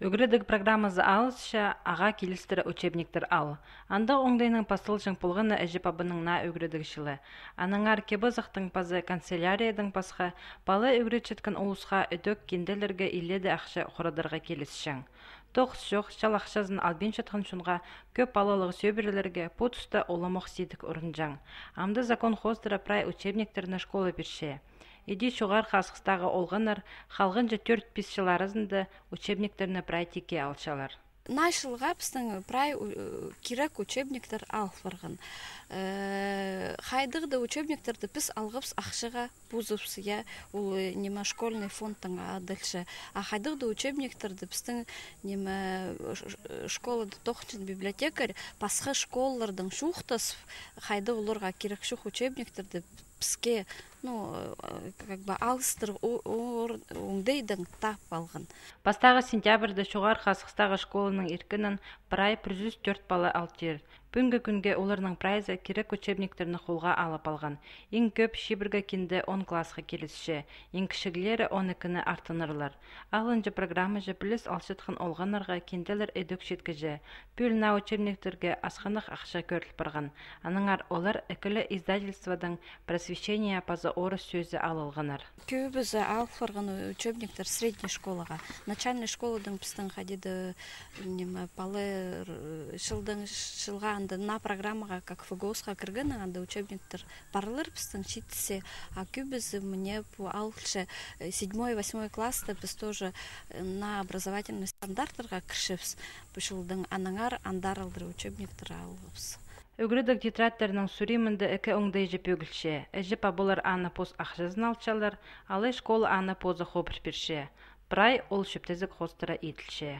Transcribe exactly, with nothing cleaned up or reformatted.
Ӱгредіг программазы алысча, ағаа килістіре учебниктер ал. Андағ оңдайның пасталҷаң полғаны іҷе-пабаның наа ӱгредіг чылы. Аннаңар кип-азахтың паза канцеляриядаң пасха, пала ӱгретчеткен улусха ідӧк кинделерге илееде ахча хорадарға килісчең. Тоғыс чох, чал ахчазын албинчатхан чонға, кӧп палалығ сӧбірелерге пу туста уламох сидік урунҷаң. Амды закон хоостыра прай учебниктерні школа пирче. Іди Чоғархы Асхыстағы олғаннар халғанҷы тӧрт-пис чыл аразында учебниктерні прай тикке алчалар. Наа чылға пістің прай у-, кирек учебниктер алыл парған. Э, хайдағ-да учебниктерді піс алғабыс ахчаға позыбыс, я, ол, э, ниме, школьный фондтаң адалча. А хайдағ-да учебниктерді пістің, ниме, ш-, ш-, школада тоғынчатхан библиотекарь пасха школалардаң чоохтазып, хайдағ оларға кирек чох учебниктерді піске, ну, э, как бы алыстырығ о-, ор-, оңдайдаң таап алған. Пастағы сентябрьда Чоғархы Асхыстағы школаның иркінең прай пір чӱс тӧрт пала алтир. Пӱӱнгі кӱнге оларның прайзы кирек учебниктерні холға алып алған. Иң кӧп чибіргі кинде он классха килісче, иң кічіглері он ікіні артынарлар. Алынҷа программаҷа піліс алчатхан олғаннарға кинделер ідӧк читкіҷе. Пӱӱл наа учебниктерге асхынах ахча кӧріл парған. Аннаңар олар ікілі издательстводаң «Просвещение» паза орыс сӧзі алылғаннар. Кӧбізі алып парған учебниктер средний школаға. Начальный школадаң пістің хайди-да, ниме, пала, р-, чылдаң чылға анда наа программаға, как ФГОС-ха кіргеннең, анда учебниктер парлар пістің читсе, а кӧбізі міне пу алча, э, седьмой, восьмой класста піс тоже, э, наа образовательный стандарттарға кірчебіс пу чылдаң, аннаңар андар алдыра учебниктер алғабыс. Ӱгредіг тетрадьтернің сурии мында ікі оңдайҷа пӧгілче. Іҷе-пабалар аны пос ахчазын алчалар, алай школа аны позы хобыр пирче. Прай ол чӧптезіг хоостыра иділче.